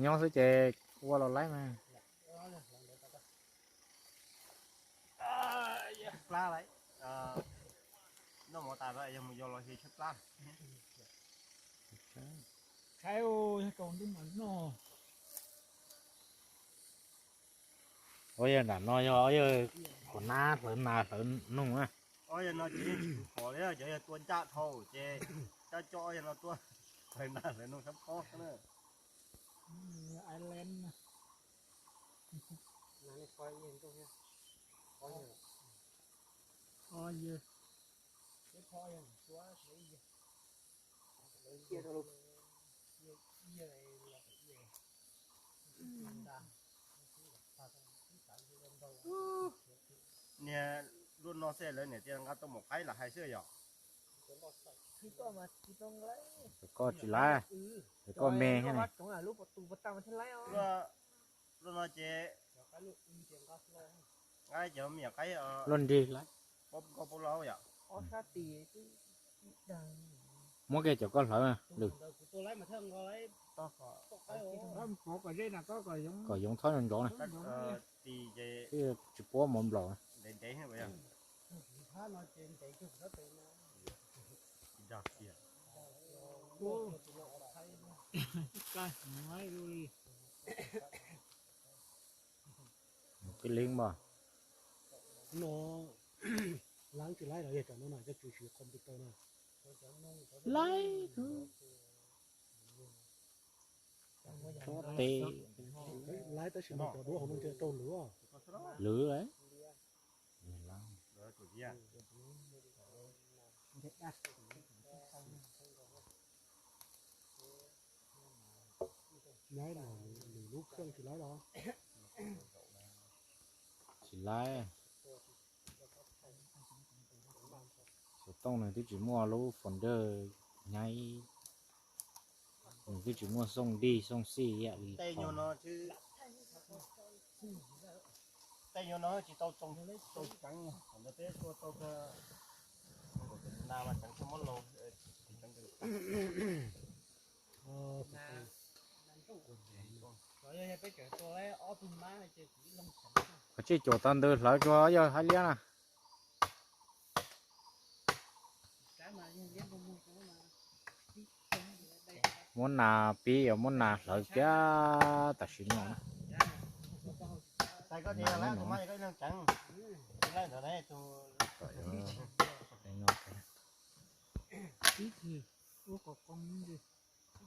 Nyob xwb ces ua los laib mas. Plab lawm. Noj mov tas yog mus yos los xyem tshaib plab. Tshaib, yog tau ntuj mas noj. Ua yog nram no yog yog qhov nab hlawv nas hlawv noog na. Ua yog no ces yeej tsis pom li, cov yog tua ncaj dhau ces cab coj yog no tuaj hlawv nas hlawv noog sab phob na. Island. Niag luaj no xwb lawv niam tias nqa tau mus qaib lam hais xwb yom. Koj tsis laib, koj me thiab ne. Luaj no ces nqa cov me nyuam qaib luaj nrig laib. Muab kiag cov koj hlawv lwm. Kom yoov txhob ntov na. Tsis puab mov nplaum na. Tib leeg npa. No lab tsis laib los yog cov no na, coj tsis siv computer na. Laib. Tsob teb. Laib tab sis mas cov duab hauv no ntshe rau lwm. Lwm. Nyob no lwm lub kheej tsis laib los? Tsis laib. Xov tooj nws twb tsis muaj lub folder nyaib, nws twb tsis muaj xooj dig xooj xij ib yam li tej nyuag no. Tej nyuag no tsis tau tsoos ceev, peb tua tau na mas ceev tsis muab los. Qhov tsis cuam tag ntws hlawv tsuag yog hab liab na. Muab nas pib, muab nas hlawv kiag tam sim no na. Ib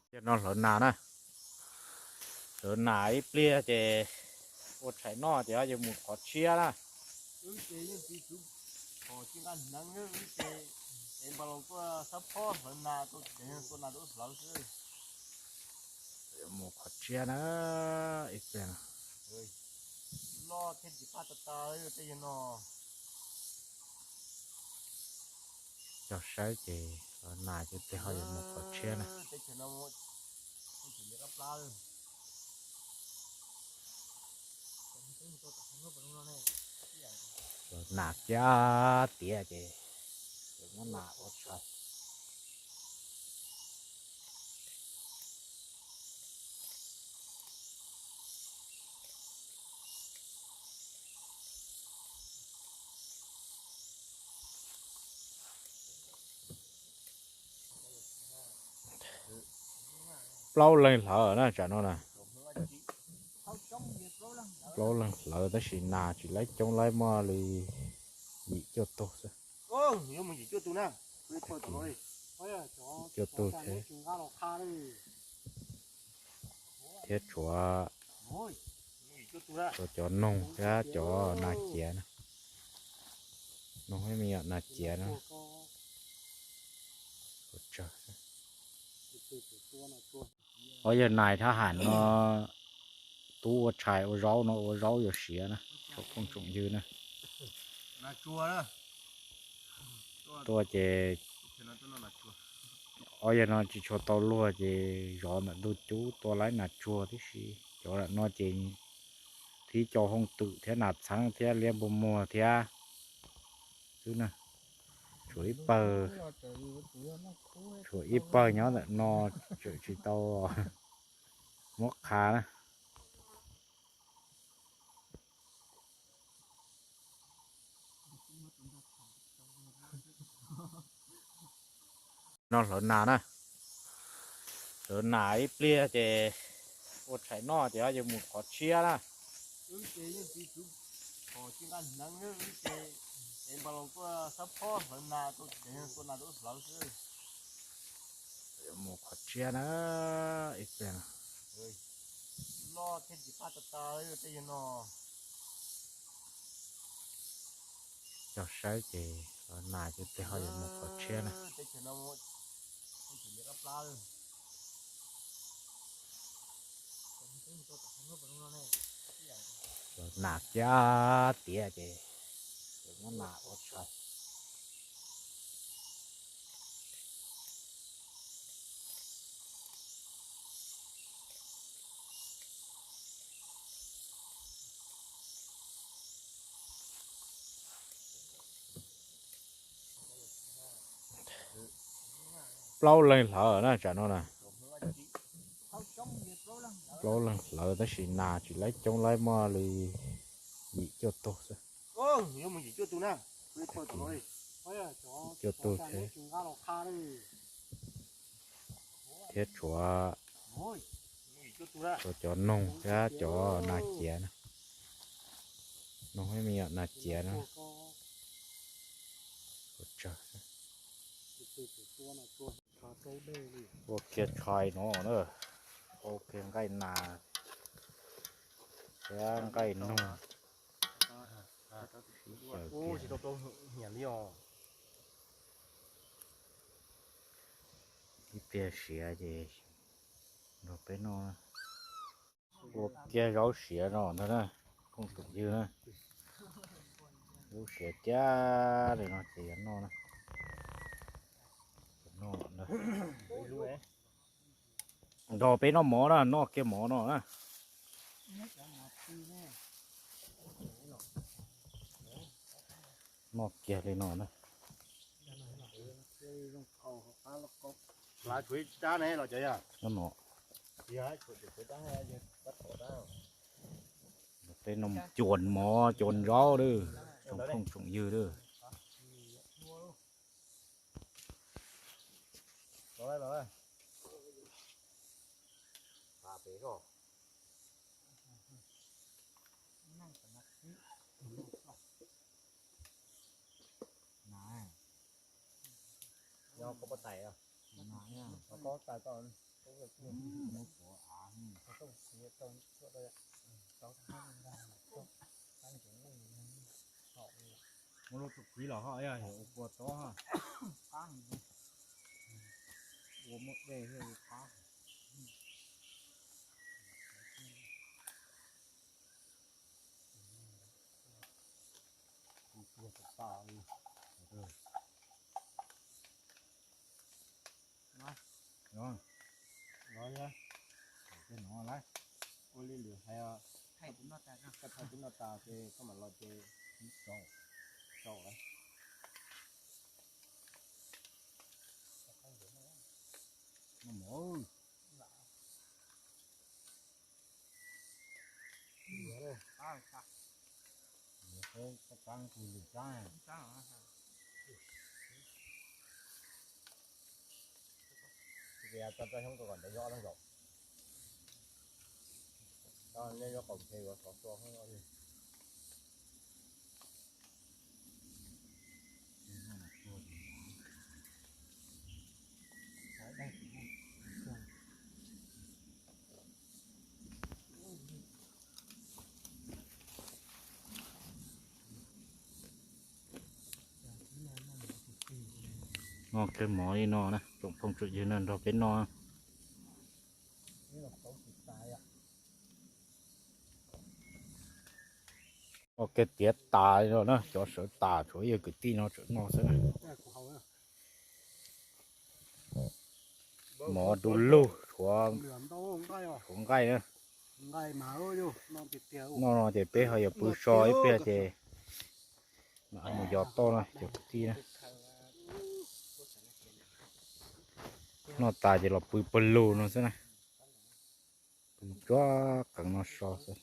pliag no hlawv nas na. Hlawv nas ib pliag ces ua tshais noj ces yuav mus qhov tshiab na. Yuav mus qhov tshiab na, ib pliag no. Cog saib ces hlawv nas ces ib pliag ho yuav mus qhov tshiab na. Hlawv nas kiag tiav ces yuav muab nas ua tshais. Plaub leeg hlawv na tsam no na. Plaub leeg hlawv tab sis nas tsis laib coob, laib muaj li yim cuaj tug xwb. Yim cuaj tug thiab. Thiab tshuav, tshuav cov noog thiab cov nas ciav na. Noog thiab me nyuam nas ciav na. Ob yawg nais thab ham no, tub ua tshais ua zaub no, ua zaub yuav siav na, tsoom phooj tsoom ywg na. Tuaj ces ob yawg no tsis tshua tau luag ces zov ntawm ntug cub tua laib nas tsuag tib si. Cov no ces thib co hooj twm thiab nas txheeb thiab liab npua muag thiab xwb na. Tshuav ib pawg, tshuav ib pawg nyob ntawm no, tseem tsis tau muab qha na. No hlawv nas na, hlawv nas ib pliag ces ua tshais noj ces yuav mus qhov tshiab na. Mus qhov tshiab na, ib pliag no. Cog saib ces hlawv nas ces ib pliag ho yuav mus qhov tshiab na. Hlawv nas kiag tiav ces yuav muab nas ua tshais. Plaub leeg hlawv na tsam no na. Plaub leeg hlawv tab sis nas tsis laib coob, laib muaj li yim cuaj tug xwb. Cuaj tug thiab, thiab tshuav, tshuav cov noog thiab cov nas ciav na. Noog thiab me nyuam nas ciav na. Ua kiag tshais no na, ua kiag nqaij nas thiab nqaij noog. Sib xyaw kiag. Ib pliag siav ces nrog peb noj. Ua kiag zaub siav no ntag na, phooj ywg na. Zaub siav cab li no ces yuav noj na. Nrog peb noj mov na, noj kiag mov no na. Noj kiag li no na. Hlawv tshuav ib rab ne los cov yog no. Peb noj cuam mov cuam zaub lawm, tsoom phooj tsoom ywg lawm. Muaj lub txuj kiv los ho ua kua tob, ua muaj dej thiaj li qab. Ua li lwm hais, koj thaij kuv noj tas ces koj mam los ces tsaus lawm. Tso tsob xyoob rau kom ntev zog, nej zaub qaum ntshe yuav sov tua. Noj kiag mov li no na, tsoom phooj tsoom ywg na, nrog peb noj. Ua kiag tiav tas li no na, cov sawv tas tshuav yog kwv tij no tseem noj xwb na. Mov du lug, tshuav nqaij na. Noj no ces peb ho yuav pw so ib pliag ces mam mus yos toj no cov kwv tij na. Noj tas ces los pw pawg lug no xwb na. Pw tsuav qeev no so xwb.